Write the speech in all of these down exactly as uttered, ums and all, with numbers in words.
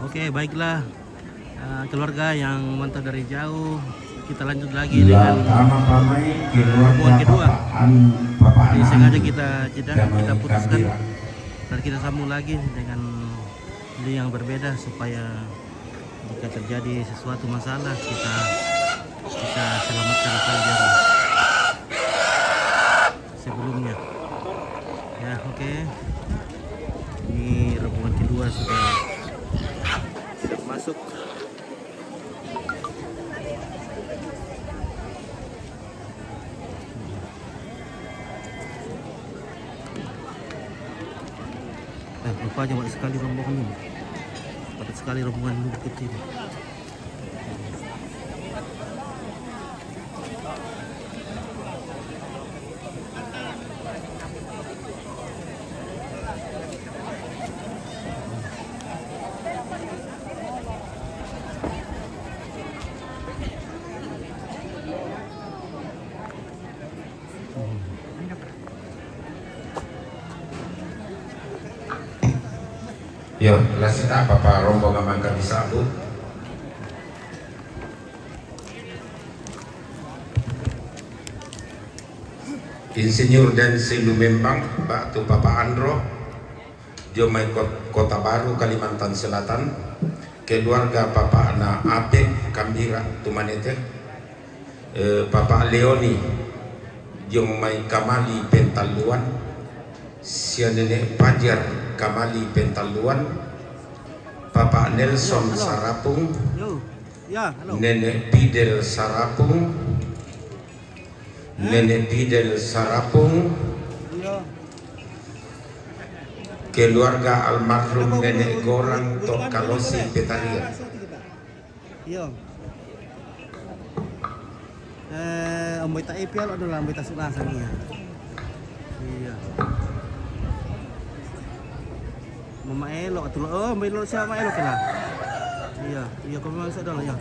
Oke, baiklah. Eh, keluarga yang mantau dari jauh, kita lanjut lagi dengan, eh, rombongan kedua. Jadi, sengaja kita jeda, kita putuskan dan kita sambung lagi dengan beliau yang berbeda, supaya jika terjadi sesuatu masalah, kita bisa selamatkan saja sebelumnya. Ya, oke. Ini rombongan kedua sudah, sudah masuk. Eh, rupanya banyak sekali rombongan ini. Padat sekali rombongan bukit ini. Yo, lasita papa rombongan mangkabisabut. Insinyur dan Lumembang, batu Papa Andro, dio mai Kot-, Kota Baru, Kalimantan Selatan, keluarga Papa na Apek Kambira Tumanete, eh, Papa Leoni, dio mai Kamali Pentalluan, sia Nenek Pajar Kamali Pentalluan, Papa Nelson Sarapung, Nenek Fidel Sarapung, Nenek Fidel Sarapung, keluarga almarhum Nenek Gorang Tok Kalosi Petarian. Iyo. Eh, ombo ita ipi alo adalah ombo ita sula sangia. Iyo. Mama elo atulo, oh, ombo elo sia mama elo kela. Iyo, iyo, kau memang sadar, iyo.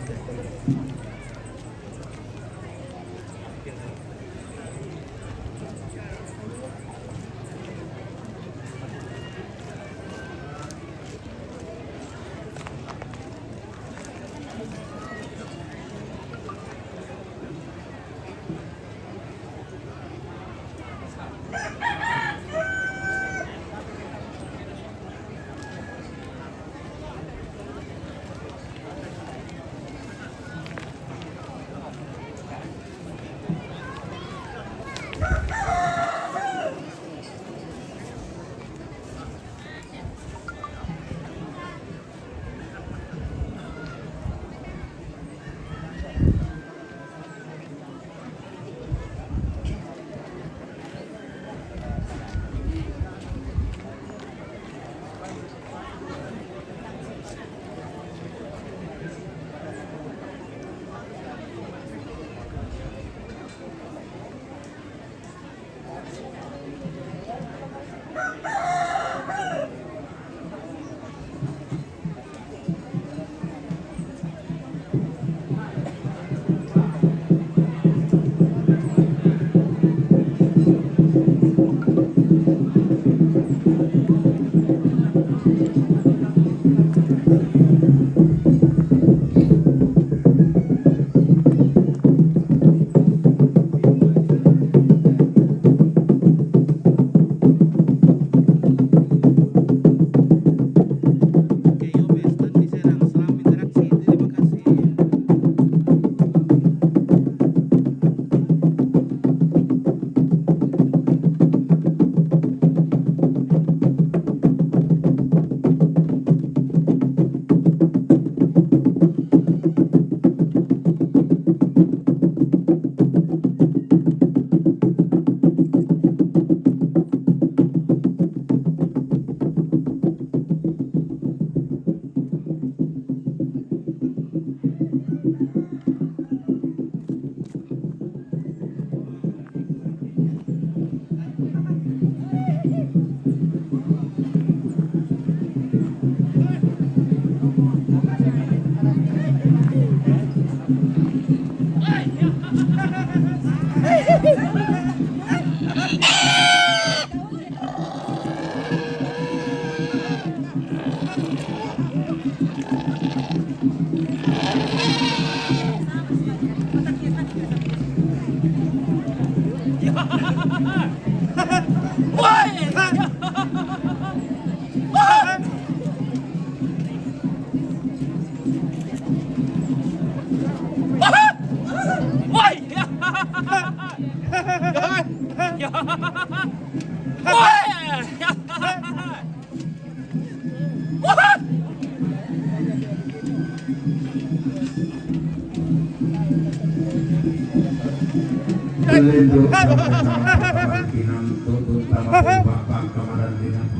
Lendo sampai sama pinang tutun sama bapak kamaran pinang.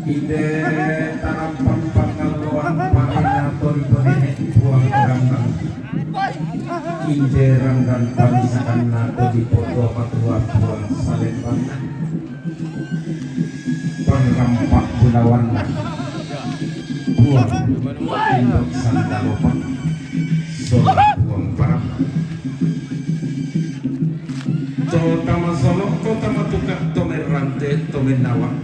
Ide tarampang pangaluan pakai nato di pone buang rambang. Ide ranggan pamisakan nato di podo patua buang salembang. Pangrampak bulawan buang indok sandalopak. Solo buang parang. To tama solo, to tama tukak, to merante, to menawa.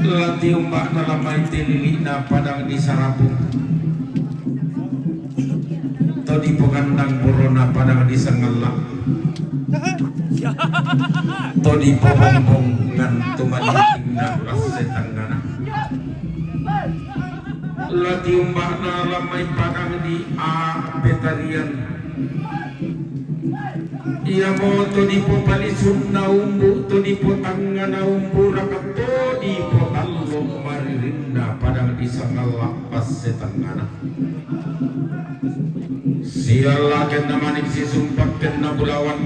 Lati umbak na lamai te lili na padang di sarapung. To di pogandang burona padang di sangalak. To di pobombong ngan tumadi na pas setanggana. Lati umbak na lamai padang di a petarian. Ia mo to di popalisun na umbu, to di potangga na umbu, raka to di potallo maririnna padang di sangalak pas setanggana. Sialaken na manik sisumpakken na bulawan.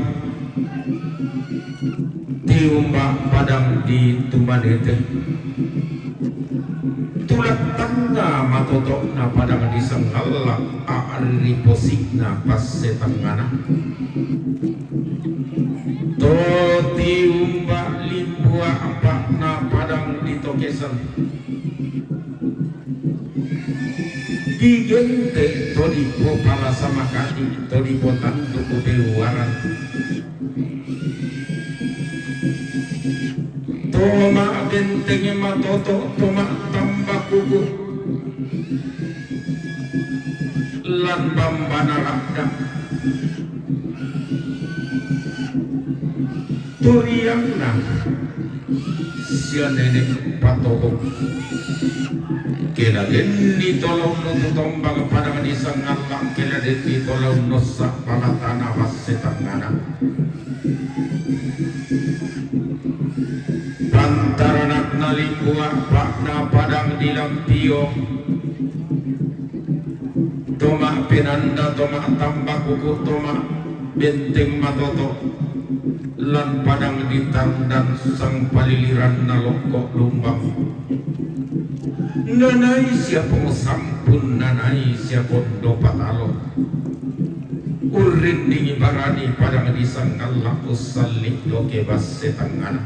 Tiumba padang di tumanete. Tulak tangga matoto na padang di sangalak ari posik na pas setangana. To tiumba limbua apa na padang di tokesan. Digente to dipo pala samakadi, to dipo tantu kupewaran. Toma bentenge matoto, toma tamba kuku. Lan bambana rakda. Turiangna sia nenek patobok. Kela denni tolong nutu tombang padang di sangalla, kela denni tolong nossa palatana basse tangana. Pantaranakna limbua pakna padang di lampiong. Toma penanda, toma tamba kuku, toma benteng matoto, lan padang di tandan sang paliliran na lokko lumbang. Nanai sia pong sampun, nanai sia pondo patalo. Urrindingi barani padang di sangalla ussalli doke basse tangana.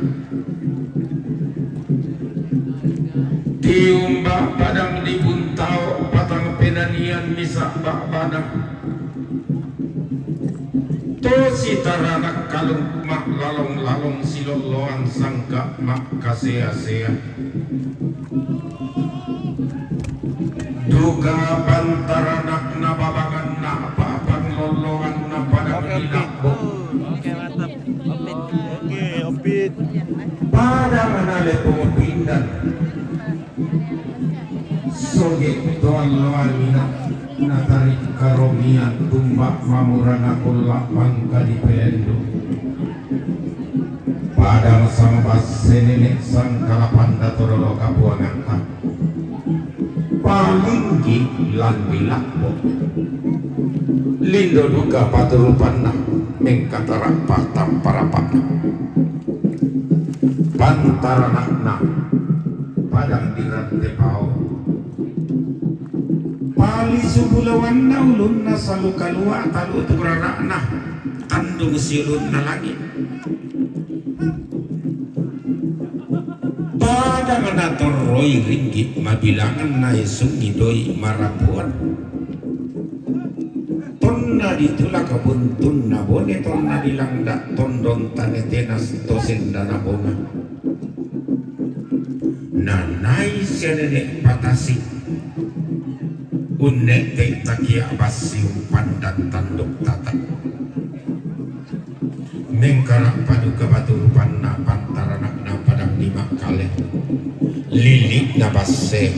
Tiumba padang di buntao patang penanian misa babana. To sitaranak kalung ma lalong-lalong silolloan sangka ma kasea-sea. Duka pantaranakna babanganna apa panglolloanna padang di labbo. Oke, mantap. Opit. Oke, opit. Padang na lepo pindan. Soge to alloanina natarik karomian tumba mamurana kulla mangka di pelendu. Padang sambasse nenek sangkalapan datodolo kapuanganta. Palinggi lan dilakbo. Lindo duka paturupanna mengkatarappa tamparapakna. Pantaranakna padang di rante pao. Palisu bulawanna ulunna salu kalua talu tu rarakna tandung siulunna langit. Padang natorroi ringgit mabilangan naisungi doi marapuan. Tonna ditulak buntunna bone, tonna dilangda tondon tanetena to sendana bona. Nanai sia nenek patasi unnette takia bassi umpandan tanduk tata. Mengkara paduka batu rupanna pantaranakna padang di makkale. Lilikna basse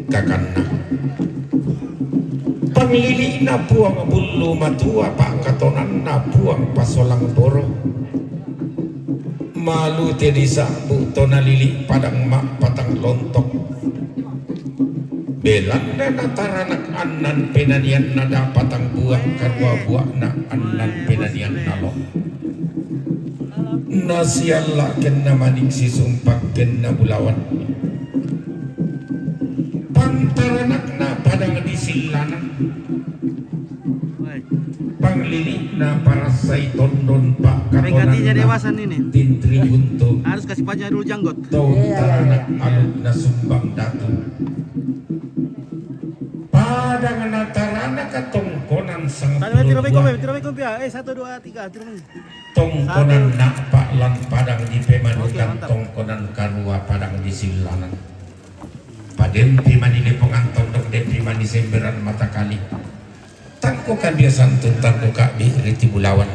kakanna. Panglili'na Puang Bullu Matua, pa'katonanna Puang Pasolang Boro. Malu te disa'bu to nalili' padang ma'patang lontok. Belanna nataranak annan penanianna dapatang bua, karua bua'na annan penanianna lo. Nasialla kenna manik sisumpak kenna bulawan. Pantaranakna padang di Sillanan. Panglili'na parassai tondon, pa'katonanna Tintri Buntu. Harus kasih panjang dulu janggot. Tau taranak alukna Sumbang Datu. Padang nataranak tongkonan sangpulo dua. Tiro mai kompi, tiro mai kompi, ah. Eh, satu, dua, tiga, tiro mai. Tongkonan na'pa lan padang di Pemanukan, tongkonan karua padang di Sillanan. Padempi mani lepongan tondok, dempi mani semberan matakali. Tangko kabiasantun, tangko ka'bi riti bulawan.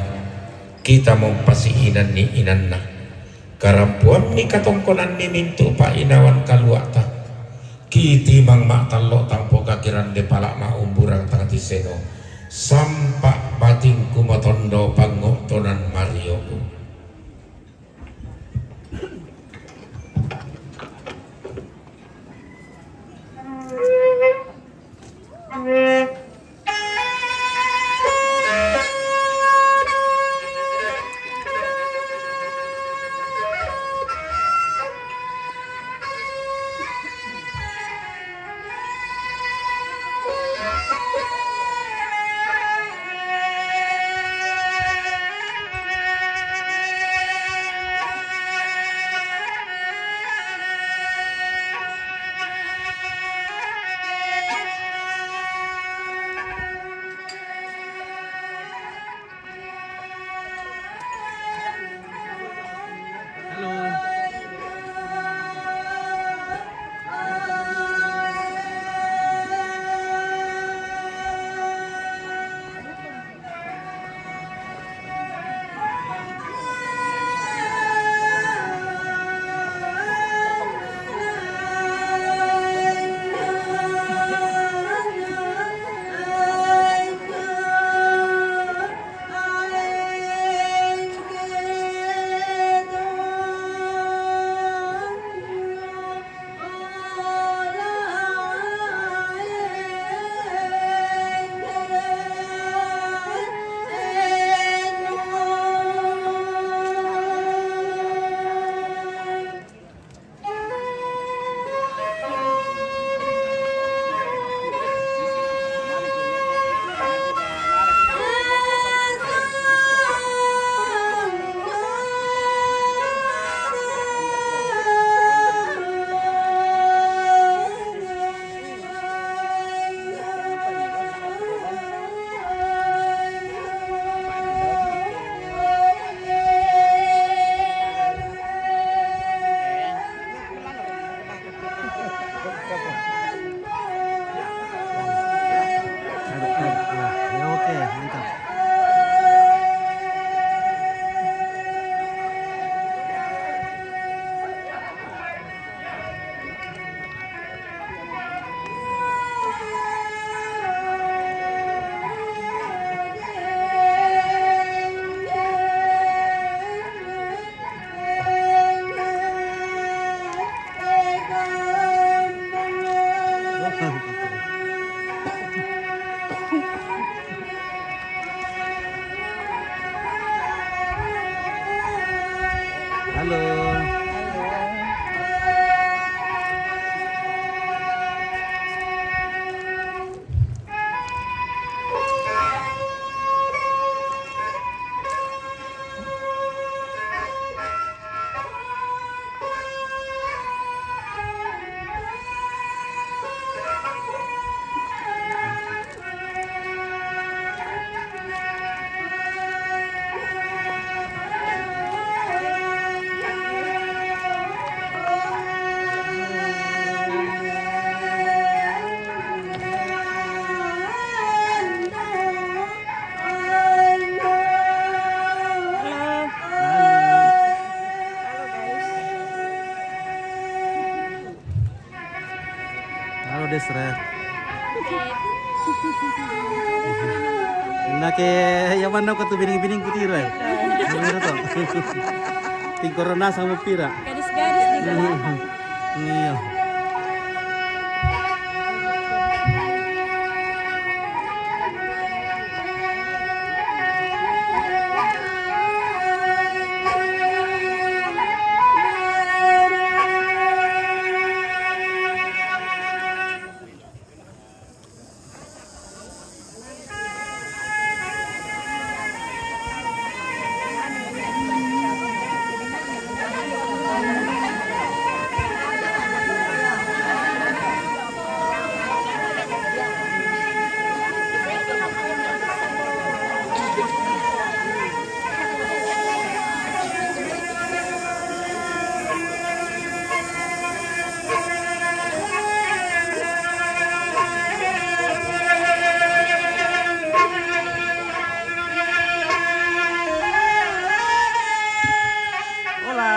Kita mompasi inanni inanna. Karampuammi katongkonanni mintu' pa'inawan kalua'ta. Kitimang ma'tallo tampo kakirande pala' ma'umburang tang tiseno. Sampa' batingku matondo pango'tonan marioku. Oke, mantap. Halo. Halo, guys. Halo, Desra. Nake, ya mana ko tu bining-bining putih, eh? Bener to. Ting corona sama pira. Gadis-gadis di belakang. Iya. Hola.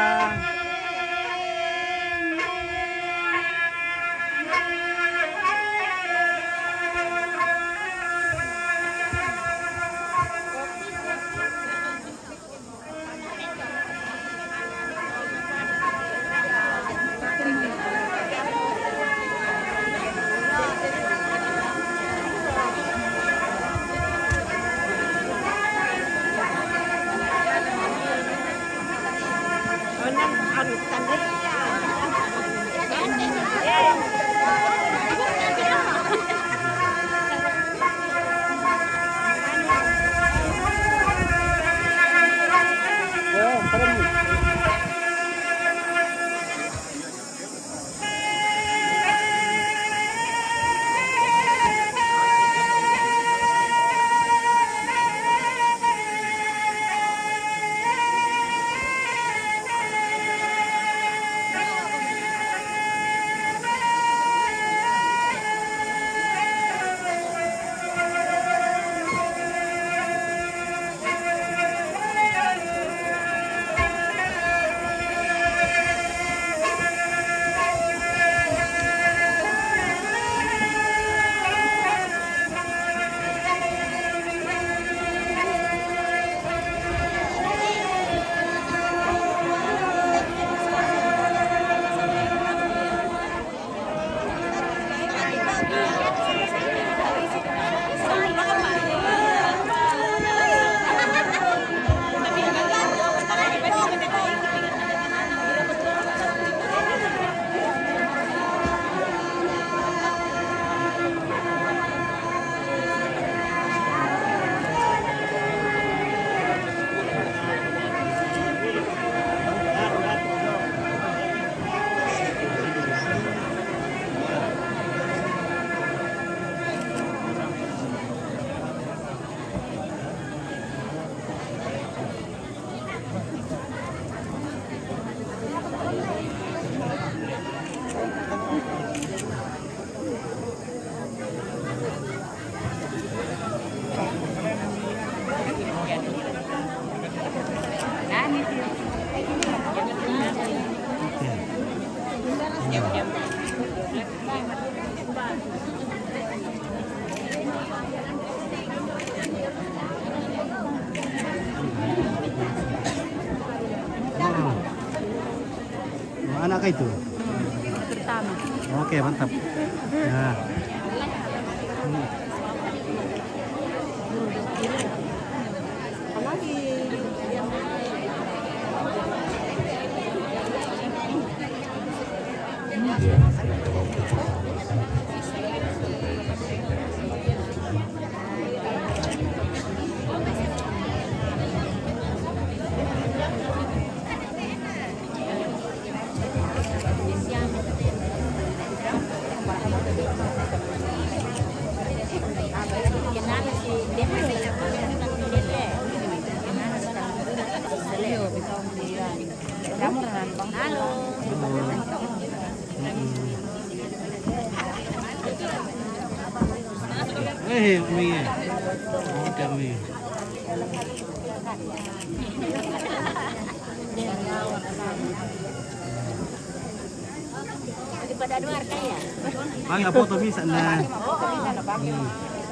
Anak ka itu? Pertama. Oke, mantap. Ya. Eh, amiga. Oke, amiga. Daripada dua harga ya? Bang, ya foto bisa, nah. Oh, oh.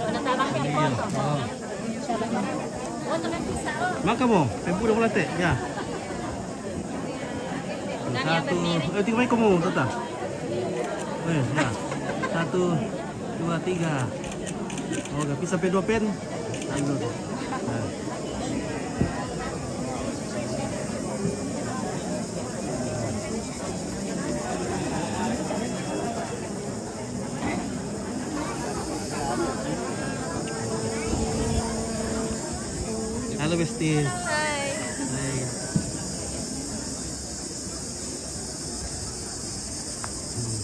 Makan mo, pempu dah mulai tek. Ya. Satu, eh, tiga baik kamu, Tata. Eh, ya. Satu, dua, tiga. Oh, tapi sampai dua pen. Nah. Halo, Besti. Hai. Hai. Hmm.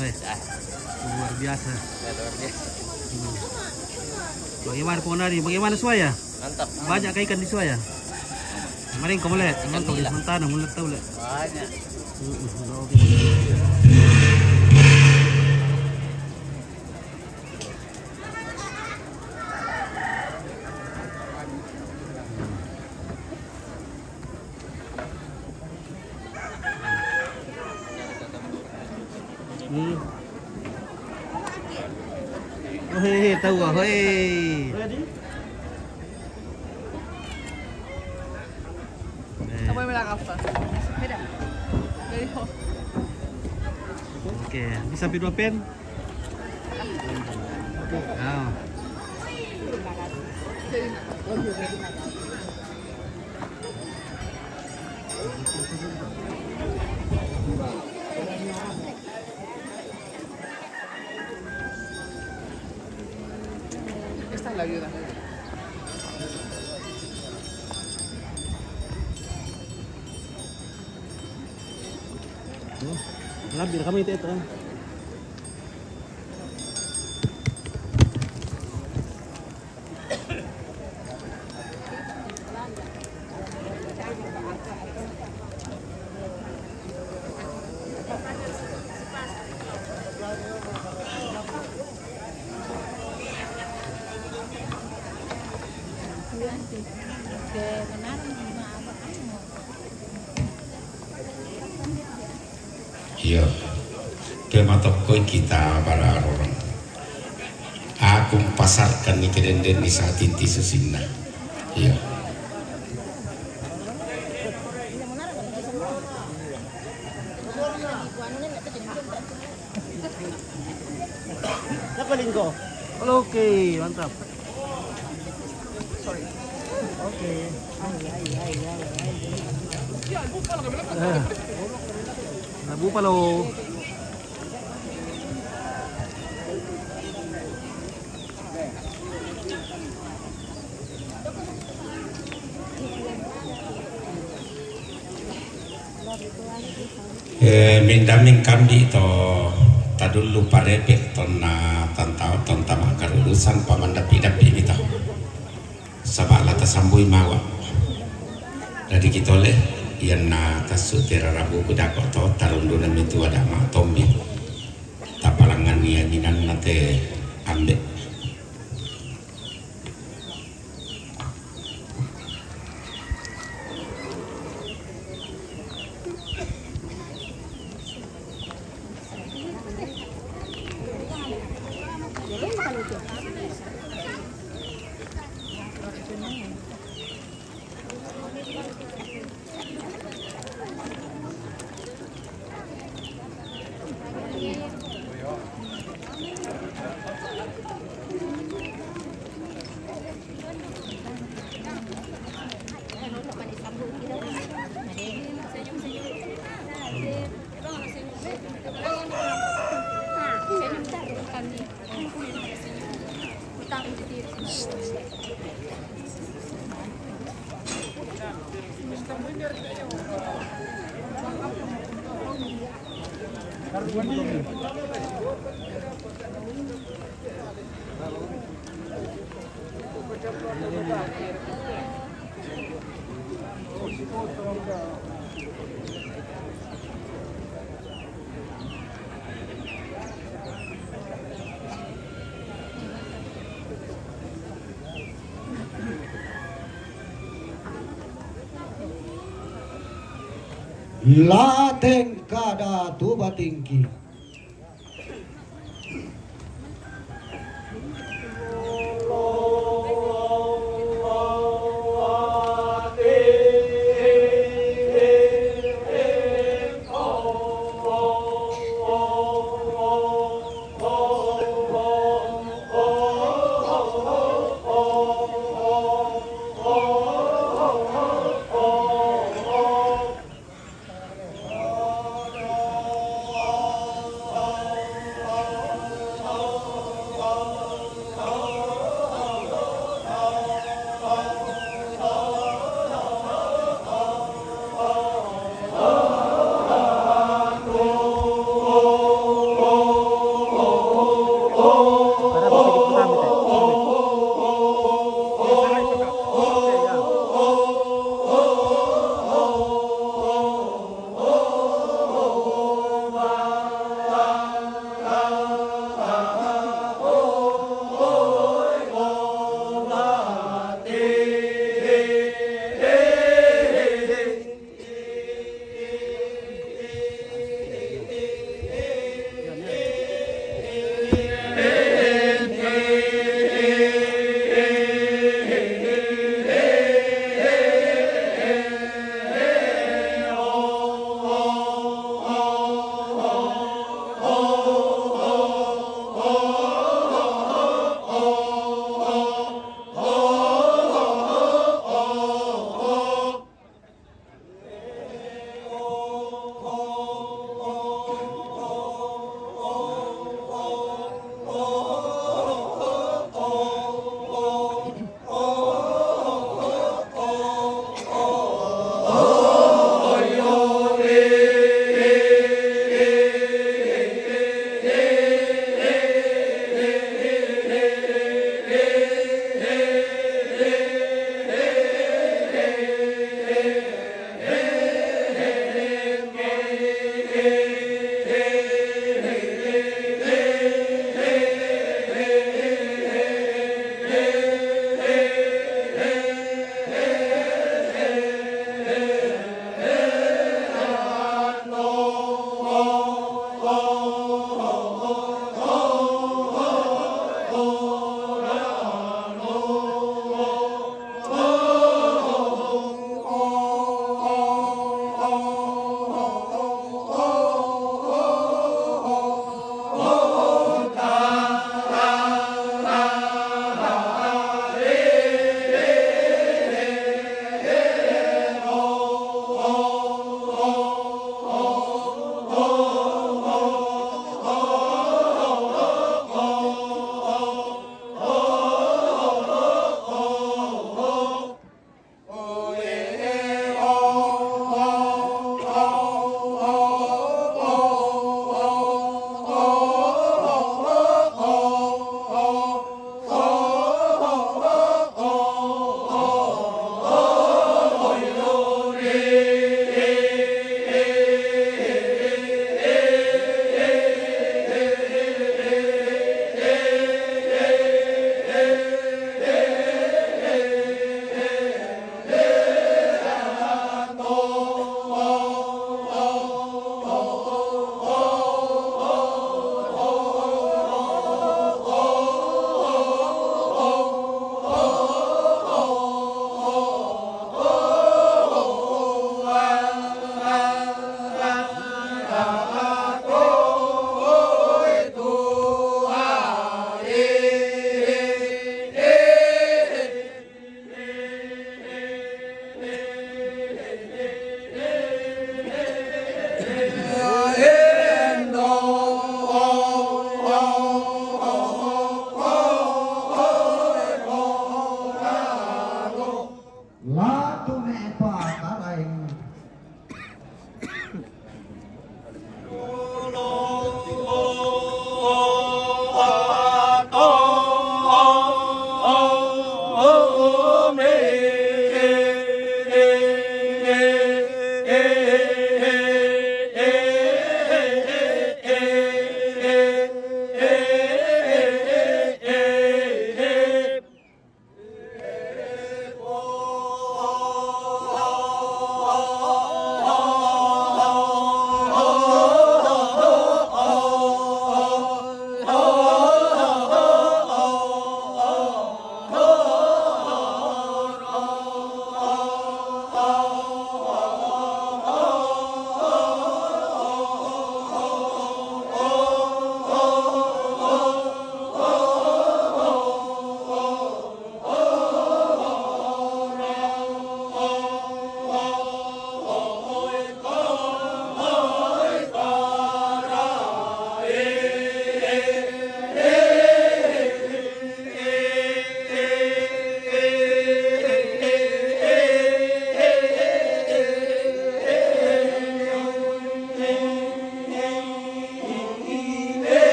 Weh, luar biasa. Ya, luar biasa. Hmm. Bagaimana, Pong Nari? Bagaimana Suaya? Mantap. Banyak kah ikan di Suaya? Kemarin kau melihat, ikan nila. Sementara, melihat tahu, lihat. Banyak. Hmm, hmm, oke. Hmm. Hei, tahu ah, hei. Apa yang bilang apa? Beda. Dari ho. Oke, bisa sampai dua pen? Oh. Esta es la viuda. Tuh, lebih kami itu, itu. Iya. Ke matokkoi kita bara orang. Aku pasarkan ni kedenden ni saat inti susinna. Iya. Siapa Lingko? Oke, mantap. Oke. Eh, Abu Palo. Eh, mindamin kambi to tadullu parepe tonna tantao tonta makkarudusan pamandappi-dappi mito. Saba' la tasambui mawa. Dadi kitole, iyanna tassu tera rabu kudako to tarundunammi tu ada ma tombi. Tapalangngan iya minanna te ambe. Lateng kada tu batingki.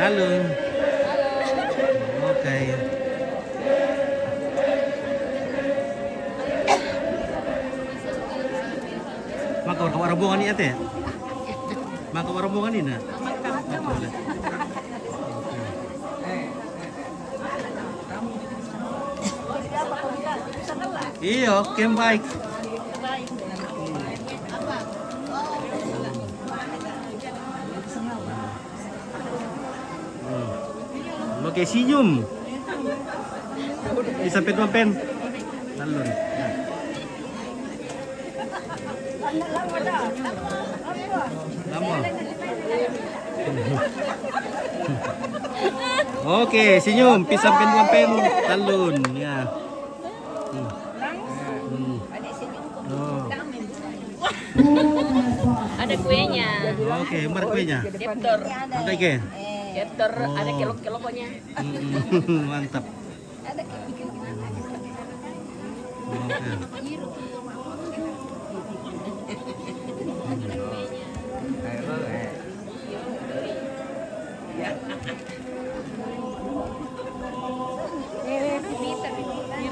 Halo. Oke. Maka orang rombongan ini, Ate? Maka orang rombongan ini, nah? Boleh. Iyo, kem baik. Hmm. Oke, senyum. Bisa pet mapen. Lalu. Lama. Oke, senyum. Pisang pen dua pen. Talun, ya. Hmm. Hmm. Oh. Ada kuenya. Oke, mana kuenya? Daftar. Angkat ke. Daftar ada kelok-keloknya. Hmm, mantap. Oke.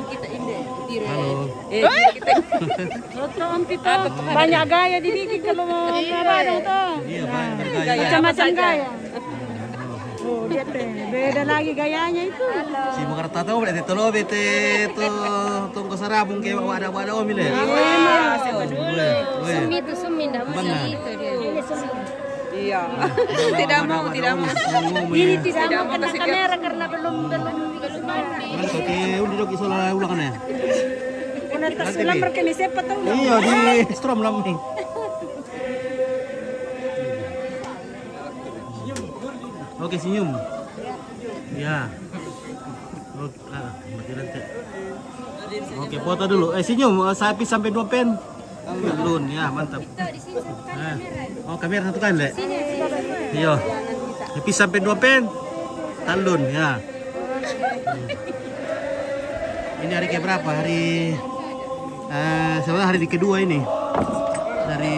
Kita ini. Halo. Eh, kita Betul, Om Pito. Banyak gaya dibikin kalau mau apa dong tuh. Iya, banyak gaya. Macam-macam gaya. Oh, dia teh beda lagi gayanya itu. Si Mekarta tahu berarti tolo bete to tongko sarabung ke wada wada om ile. Memang. Weh, weh. Sumi itu sumi ndak mau Benar. Itu dia. Iya. Tidak mau, tidak mau. Ini tidak mau kena kamera karena belum belum belum. Kan kau ke undi dok isola ulang ya. Kena tak sulam rekam siapa tahu. Iya di strom lam ni. Oke, senyum. Ya. Oke, ah, mati nanti. Oke, foto dulu. Eh, senyum. Eh, sapi sampai dua pen. Lun, ya, mantap. Eh, oh, kamera satu kan, Lek? Iya. Sapi sampai dua pen. Talun, ya. Ini hari keberapa? Hari eh sebenarnya hari kedua ini. Dari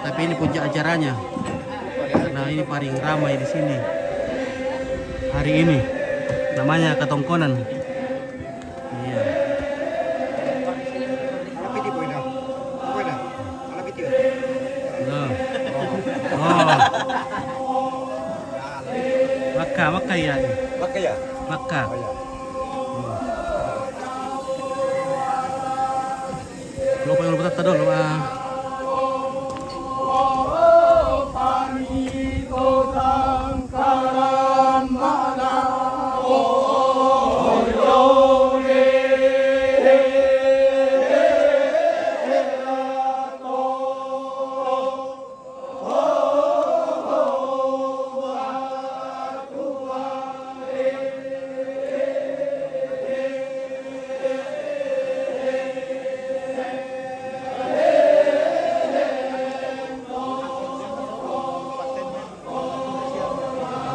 tapi ini puncak acaranya. Karena ini paling ramai di sini. Hari ini namanya Katongkonan. Iya. Nah. Oh. Maka, maka ya. Maka ya? Maka. Oh ya. Lupa yang lupa tadi dulu. Ah.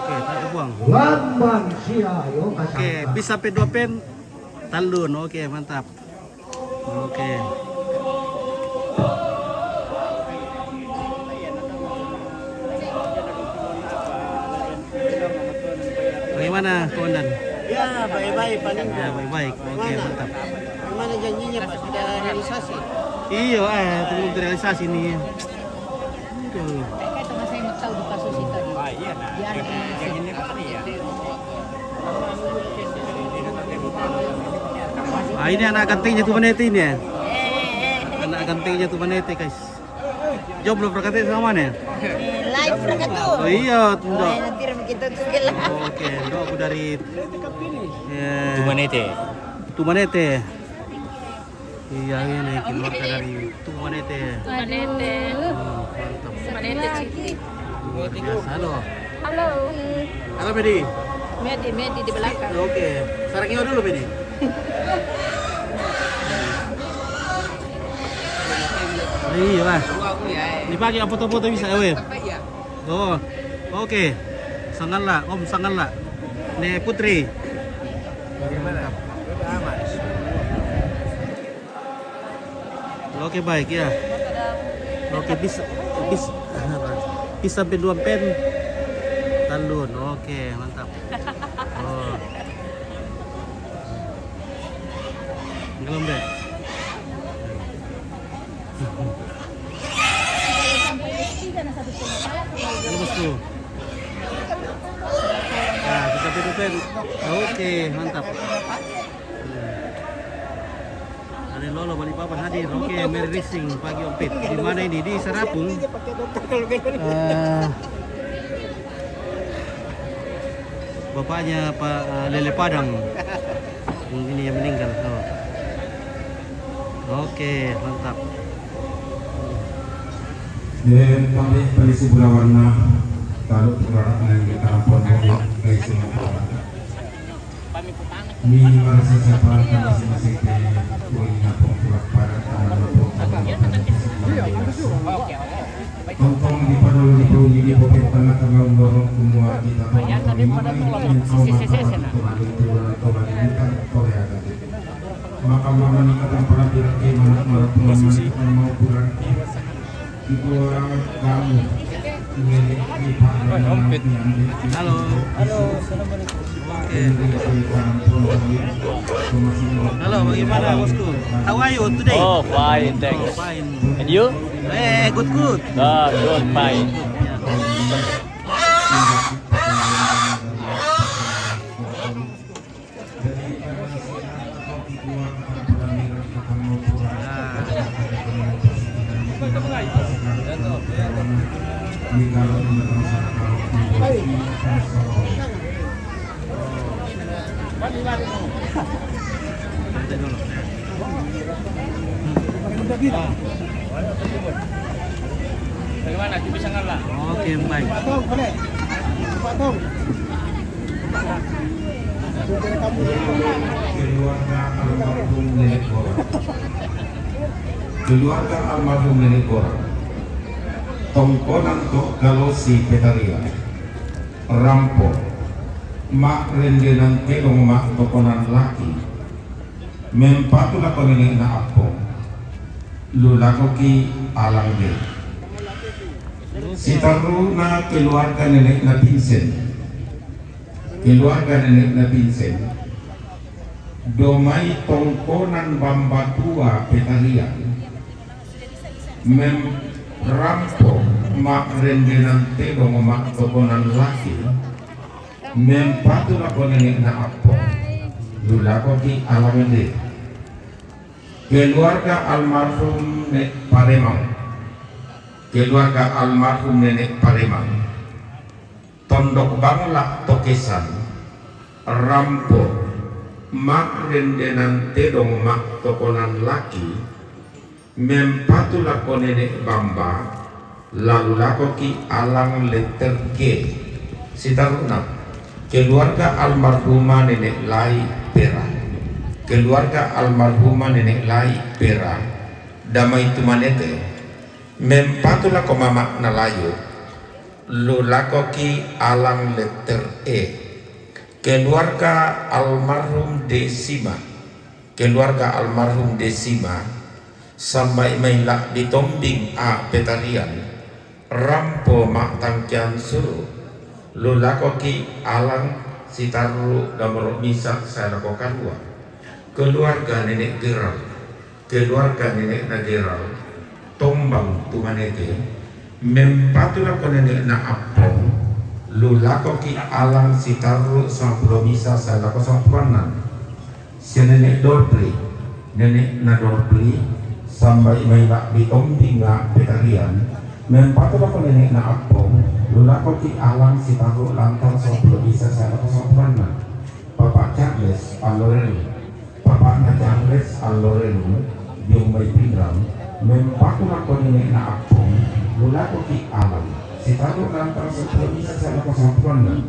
Oke, tak buang. Lambang sia yo Oke, bisa pe dua pen. Talun, oke, mantap. Oke. Bagaimana, Komandan? Ya, baik-baik paling. Ya, baik-baik. Oke, mantap. Bagaimana janjinya, Pak? Sudah realisasi? Iya, eh, belum terrealisasi nih. Aduh. Kayak itu masih mau tahu di kasus itu. Ah, iya, nah. Biar di Yang ini Pak ya. Ah, ini anak gantengnya tuh Manete ini ya. Anak gantengnya tuh Manete, guys. Jomblo berkata sama nih. Live mereka tuh. Oh iya, tunda. Nanti kita tuh gila. Oke, ndo aku dari eh, Tumanete. Tumanete. Iya, ini keluarga dari Tumanete. Manete. Oh, mantap. Manete ciki. Luar biasa loh. Halo. Halo, Medi. Medi, Medi di belakang. Oke, sarangnya dulu, Medi. Iya, Pak. Dipakai foto-foto bisa, weh. Oh, oke. Sangatlah, Om, sangatlah. Ne Putri. Oke, baik ya. Oke, bis bis bis sampai dua pen. Talun, oke, mantap. Oh. Gelem deh. Halo, bosku. Nah, kita tutupin. Oke, mantap. Dari Lolo, Balikpapan hadir. Oke, Merry Racing pagi Om Pit. Di mana ini? Di Serapung. Eh, bapaknya Pak, eh, Lele Padang. Yang ini yang meninggal. Oh. Oke, mantap. Eh, pami pali subula warna, kalau pura na yang kita ampun, dari semua. Mi marasa sapa ka masing-masing te, uli na pong tulak para ka na pong tulak para ka. Tongtong di padolo di puli di popet tana ka lorong kumua di tato. Maka mama ni katang para pirang ke mana mana pun mana mau pulang. Halo. Halo, assalamualaikum. Oke. Halo, bagaimana, bosku? How are you today? Oh, fine, thanks. Oh, fine. And you? Eh, good, good. Ah, good, fine. Bagaimana? Bisa ngalah? Oke, baik. Keluarga almarhum Nenek Gora. Keluarga almarhum Nenek Gora. Tongkonan to galosi petaria. Rampo. Mak rendenan tedong mak tokonan laki. Mempatu lako nenek na Apong. Lulako ki alang de. Sitaru na keluarga nenek na Vincent. Keluarga nenek na Vincent. Domai tongkonan bambatua petarian. Mem rampo mak rendenan tedong mak tokonan laki. Mempatu lako nenek na Apong. Lulako ki alang de. Keluarga almarhum Nek Paremang. Keluarga almarhum Nenek Paremang. Tondok Bangla Tokesan. Rampo. Mak rendenan tedong mak tokonan laki. Mempatu lako nenek bamba, lalu lako ki alang letter G. Sitaruna, keluarga almarhumah nenek lai Pera. Keluarga almarhumah nenek lai Pera. Damai tumanete. Mempatu lako mamak na layu. Lulako ki alang letter E. Keluarga almarhum Desima. Keluarga almarhum Desima. Sambai maila bitombing a petarian. Rampo mak tangkian suru. Lulako ki alang sitarru damro misa salako karua. Keluarga nenek Gerald. Keluarga nenek na Gerald. Tombang tumanete. Mempatu lako nenek na Apong. Lulako ki alang sitarru sampulo misa salako sampulo annan. Si nenek Dorpli, nenek na Dorpli, sambai maila bitombing a petarian, mempatu lako nenek na Apong, lulako ki alang sitarru lantang sampulo misa salako sampulo annan. Bapak Charles Allorenu, Bapak na Charles Allorenu, Jombai Pinrang, mempatu lako nenek na Apong, lulako ki alang sitarru lantang sampulo misa salako sampulo annan.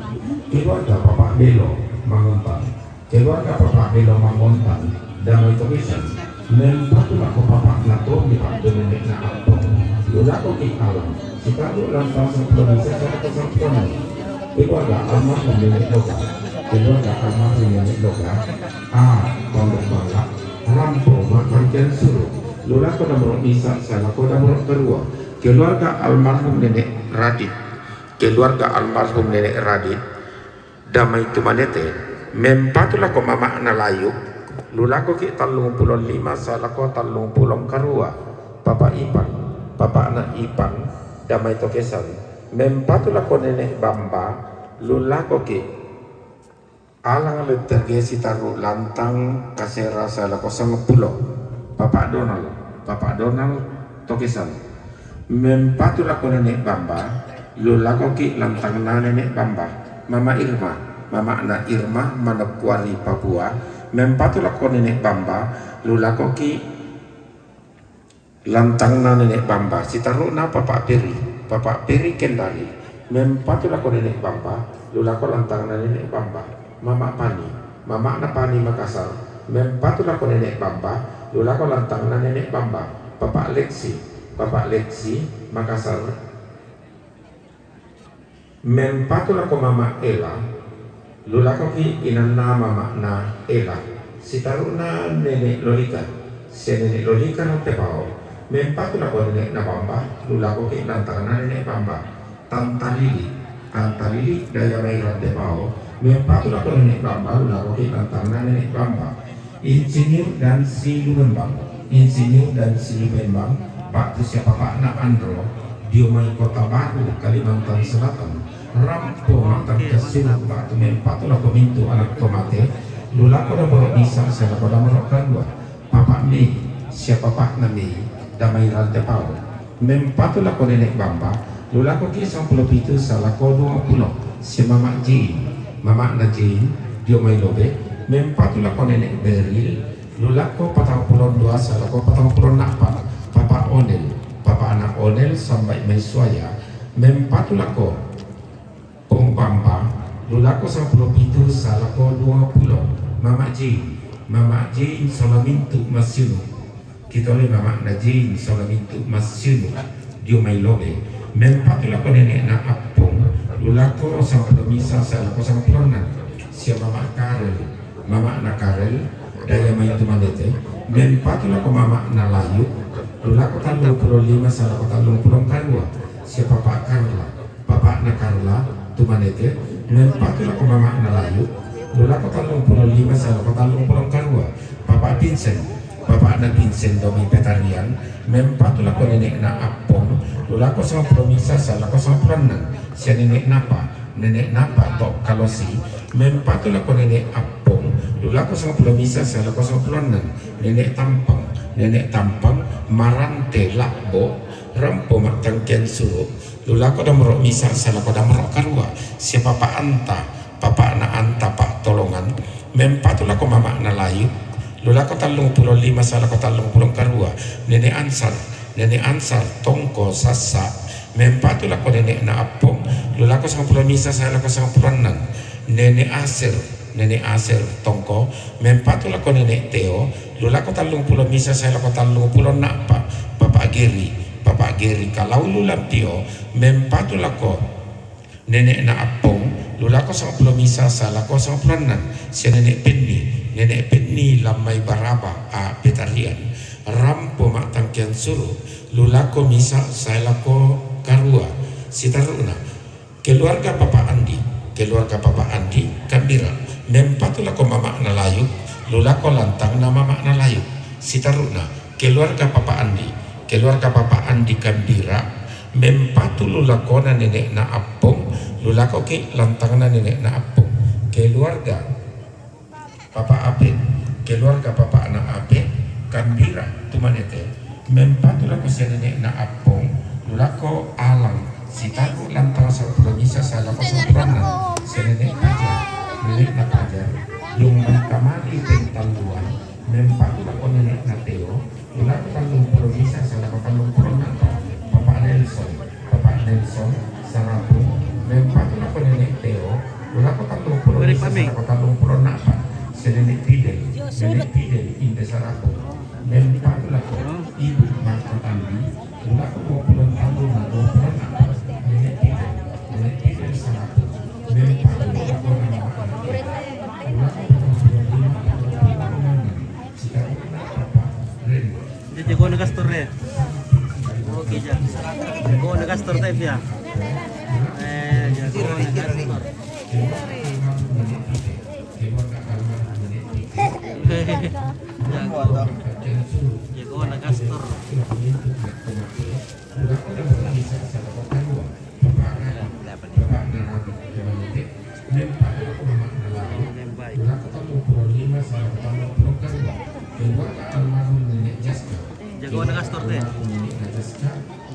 Keluarga Bapak Belo, Manguntan. Keluarga Bapak Belo Manguntan, Damai Tokesan. Mempatu lako Bapak na Tombi Pak Dominic na Apong. Lulako ki alang. Sitarru lantang sampulo misa salako sampulo annan. Keluarga almarhum Nenek Loga. Keluarga almarhum Nenek Loga. A, Tondok Bangla. Rampo mak tangkian suru. Lulako damro misa salako damro karua. Keluarga almarhum Nenek Radit. keluarga almarhum Nenek Radit, damai tumanete, mempatu lako mama'na Layuk, lulako ki tallung pulo lima salako tallung pulo karua, Papa Ipan, papa'na Ipan, damai to Kesan, mempatu lako Nenek Bamba, lulako ki Alang Letterge sitaru lantang kasera salako sangpulo. Papa Donald, Papa Donald to Kesan. Mempatu lako Nenek Bamba, lulako ki lantangna Nenek Bamba. Mama Irma, mama'na Irma, Manokwari, Papua. Mempatu lako Nenek Bamba, lulako ki lantangna Nenek Bamba, sitaru'na Papa Peri, Papa Peri Kendari, mempatu lako Nenek Bamba, lulako lantangna Nenek Bamba, Mama Pani, Mama'na Pani Makassar, mempatu lako Nenek Bamba, lulako lantangna Nenek Bamba, Papa Lexi, Papa Lexi Makassar, mempatu lako Mama Ela, lulako ki inanna mama'na Ela, sitaru'na Nenek Lolika, sia Nenek Lolika Rantepao, mempatu lako Nenek na Bamba, lulako ki lantangna Nenek Bamba, Tanta Lili, Tanta Lili Daya mai Rantepao, mempatu lako Nenek Bamba, lulako ki lantangna Nenek Bamba, Insinyur dan si Lumembang, Insinyur dan si Lumembang, ba'tu sia papa'na Andro, dio mai Kota Baru, Kalimantan Selatan, rampo ma'tangkasuru ba'tu mempatu lako mintu anak to mate, lulako damoro misa sia lako damoro karua, Papa Mei, sia papa'na Mei, damai Rantepao. Mempatu lako Nenek Bamba, lulako ki sangpulo pitu salako dua pulo, sia Mama Jin, mama'na Jin, dio mai Lobe, mempatu lako Nenek Beril, lulako patang pulo dua salako patang pulo na'pa, Papa Onel, papa'na Onel, sambai mai Suaya, mempatu lako Pong Bamba, lulako sangpulo pitu salako dua pulo, Mama Jin, Mama Jin sola mintu massiunu, kitole mama'na Jin sola mintu massiunu, dio mai Lobe, mempatu lako Nenek na Appong, lulako sangpulo misa salako sangpulo enneng, sia Mama Karel, Mama'na Karel, Daya mai Tumanete, mempatu lako Mama'na Layuk, lulako tallung pulo lima salako tallung pulo karua, sia Papa Karla, Papa'na Karla Tumanete, mempatu lako Mama'na Layuk, lulako tallung pulo lima salako tallung pulo karua, Papa Vincent, Papa'na Vincent Domi Petarian, mempatu lako Nenek na Appong, lulako sangpulo misa salako sangpulo enneng, sia Nenek Napa, Nenek Napa to Kalosi, mempatu lako Nenek Appong, lulako sangpulo misa salako sangpulo enneng, Nenek Tampang, Nenek Tampang, Marante Labbo, rampo ma'tangkian suru, lulako damoro misa salako damoro karua, sia Papa Anta, papa'na Anta Pattolongan, mempatu lako Mama'na Layuk, lulako tallung pulo lima salako tallung pulo karua, Nenek Ansar, Nenek Ansar Tongko Sassa, mempatu lako Nenek na Appong, lulako sangpulo misa salako sangpulo enneng, Nenek Asir, Nenek Asir Tongko, mempatu lako Nenek Teo, lulako tallung pulo misa salako tallung pulo na'pa, Papa Geri, Papa Geri Kalaulu Lampio, mempatu lako Nenek na Appong, lulako sangpulo misa salako sangpulo enneng, sia Nenek Penni, Nenek Penni Lammai Baraba, a Petarian, rampo ma'tangkian suru, lulako misa salako karua, sitaru'na, keluarga Papa Andi, keluarga Papa Andi, Kambira, mempatu lako Mama'na Layuk, lulako lantangna Mama'na Layuk, sitaru'na, keluarga Papa Andi, keluarga Papa Andi Kambira, mempatu lulakona Nenek na Appong, lulako ki lantangna Nenek na Appong, keluarga Papa Ape, keluarga Papa'na Ape, Kambira Tumanete, mempatu lako sia Nenek na Appong, lulako Alang, sitaru lantang sangpulo misa salako sangpulo enneng, sia Nenek Pajar, Nenek na Pajar, dio mai Kamali Pentalluan, mempatu lako Nenek na Teo, lulako tallung pulo misa salako tallung pulo na'pa, Papa Nelson, Papa Nelson Sarapung, mempatu lako Nenek Teo, lulako tallung pulo misa salako tallung pulo na'pa, sia Nenek Fidel, Nenek Fidel Inde Sarapung, mempatu lako Ibu Marta Tambi, lulako dua pulo tallung na dua pulo na'pa, Nenek Fidel, Nenek Fidel Sarapung, mempatu lako Mama Ante, lulako tallung pulo lima, tallung pulo enneng, Jago na kastor ya. Oke, ja. Jago na kastor tayo ya. Eh, jagoan Gastor. Jagoan Gastor. Jagoan Gastor deh.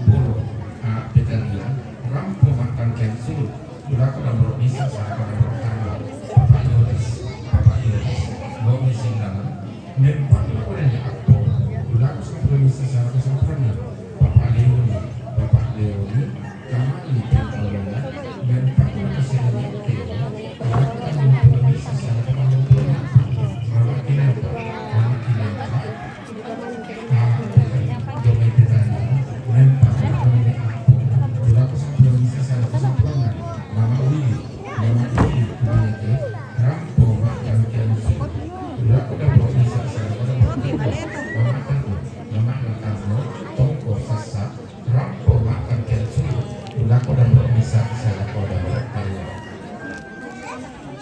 Bolo, a, Betalia, rampo matan Kensul, dulako dambro misa sarako dambro tarwa, Papa Yoris, Papa Yoris, Lomi Singgalan, mempat lako danya akpo, dulako sampura misa sarako sampurana, Papa Leoni, Papa Leoni, kamali pengkolona, mempat lako sedanya akpo, dulako dambro misa sarako dambro tarwa, Mama Kinanta, Mama Kinanta,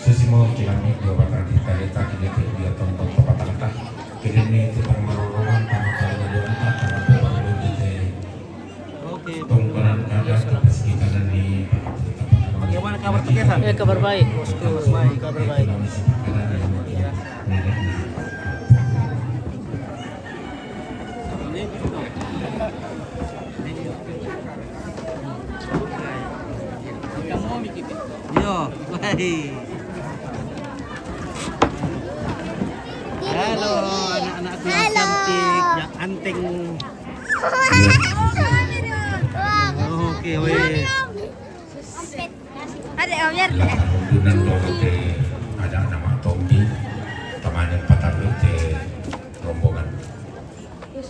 Susimo kilami dio batang kita leta kini tu dio tontong tempat leta. Kini ni tu tang marorong tang tang dio leta tang apa bang dio kita. Oke. Tongkonan kada tu pas kita ni. Bagaimana kabar Pak Kesan? Eh, kabar baik, bosku. Kabar baik. Kabar baik. Iya. Yo, baik. Halo, anak-anakku yang cantik, yang anteng. Oke, weh. Ada, oh, biar. Lah, rombongan baru te ada nama Tombi, tamanen patarlu te rombongan.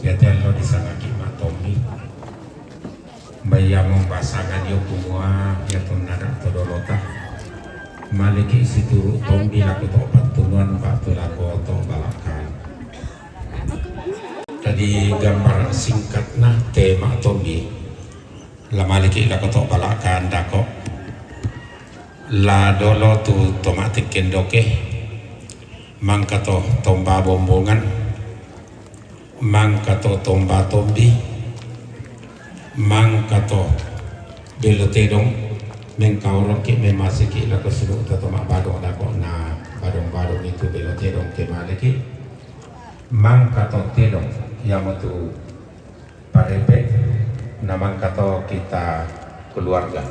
Biar te lo disangaki ma Tombi. Baya mo basanga dio kumua, ya to nada to dolota. Maliki situru Tombi lako to Pantunuan batu lako to Balakan. Jadi gambaran singkatna tema Tombi. La maliki lako to Balakan dako. La dolo tu to matikken doke. Mangka to tomba bombongan. Mangka to tomba tombi. Mangka to belo tedong. Mengkaorongki memasiki lako sunu to toma badong dako na badong-badong itu belo tedong ke maliki. Mangka to tedong. Yamo tu parepe, na mangkato kita keluarga.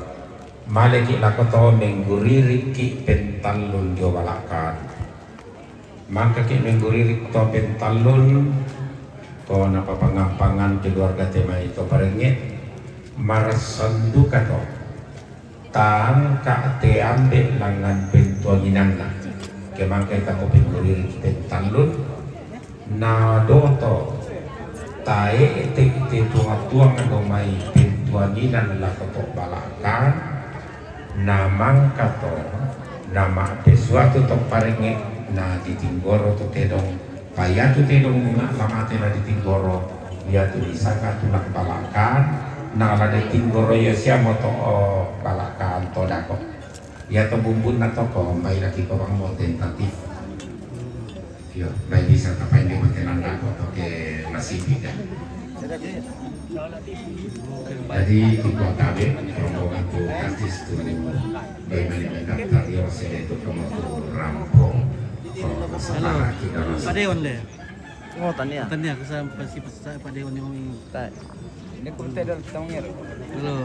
Maleki lako to mengguririki pentallun dio Balakan. Mangkaki mengguririk to pentallun, ko napapangampangan keluarga te mai to parengnge, marassanduka to. Tangka te ambe langngan pentuanginanna. Kemangkai tako pengguririki pentallun, na doto tae te, te tuang-tuang do mai pentuanginan lako to Balakan, na mangkato, na ma'pesuatu to parengnge, na ditinggoro to tedong. Paiatu tedong bunga lamate la ditinggoro, iatu disanga tulang Balakan, na la ditinggoro io siamo to, o, Balakan to dako. Iato bumbunna to ko, mbainaki ko bang mo tentatif. Io, mbai bisa tapaini mo tenandako to ke masih tidak. Jadi, tu kota be, rombongan tu artis tu, bagaimana mendaftar, io, masih ada itu kamu tu rampung. Kalau masalah kita masih. Pak Dewan le. Oh, tania. Tania, aku sa-, pasi-, pasi-, Pak Dewan yang ini. Ini kurte dal tongir. Halo.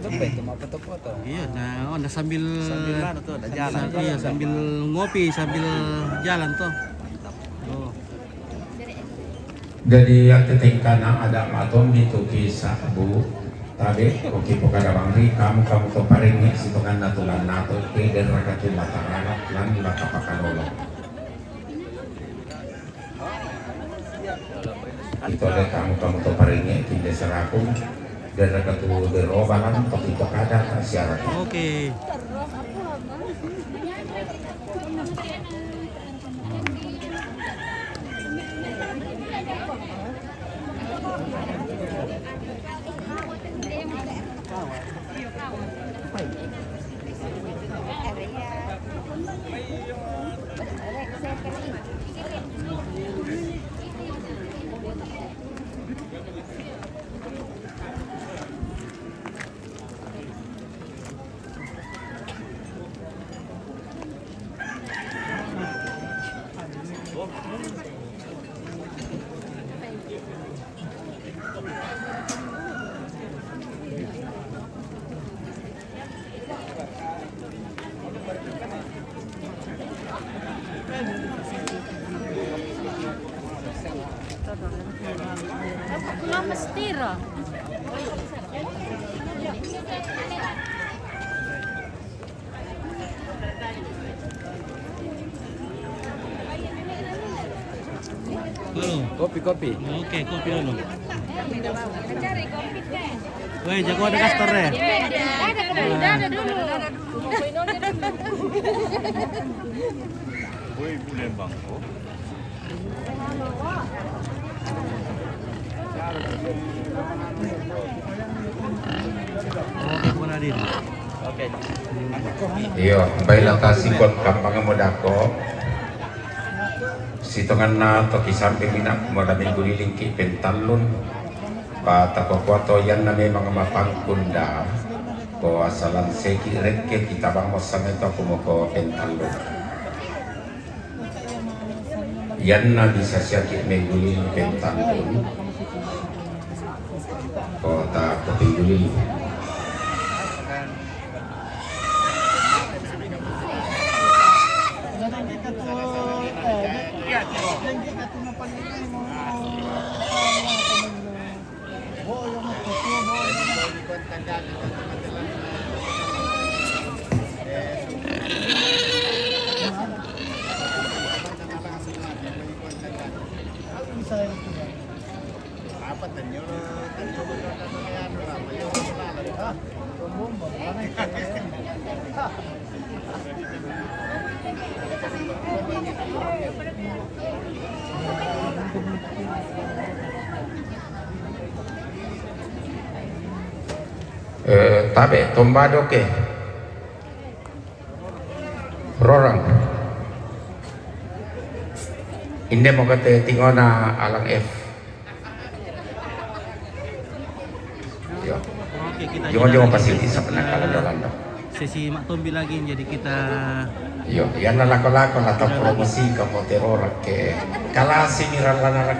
Dope itu mau foto-foto. Iya, nah, oh, nah, sambil sambil mana tuh, ada jalan. Sa-, iya, sambil ngopi, sambil jalan tuh. Oh. Jadi, ya, ketika na ada matom itu kisah, Bu, tadi, oke, pokada bangri, kamu, kamu to parengnge, si pengan natulan nato, ke dan raka tu mata ranak, lan mata pakalolo. Ito de kamu, kamu to parengnge, tinde sarakung, dan raka tu berobalan, tapi to kada, siaran. Oke. Stiro. Halo. Kopi, kopi. Oke, kopi dulu. Woi, jago ada kastor deh. Ada, ada, ada dulu. Woi, Lembang. Oh. Oke, Bung Adil. Oke. Iyo, baiklah, tasikot kampang modako. Sitonganna toki sampe mina moda minggu lilingki pentallun. Pa takokuato yanna memang mapangkunda. Ko asalan seki rekke kita bang mossame to kumoko pentallun. Yanna bisa siaki mengguli pentandun. Kota Kopi Guli. Eh, tabe tombado ke. Rorang. Inde mo kate tingona alang F. Yo. Oke, kita Jangan-jangan pasti bisa pernah kalau Lando. Sesi Mak Tombi lagi, jadi kita Yo, ya na lako-lako atau promosi ke Motero ke kalasi miralana.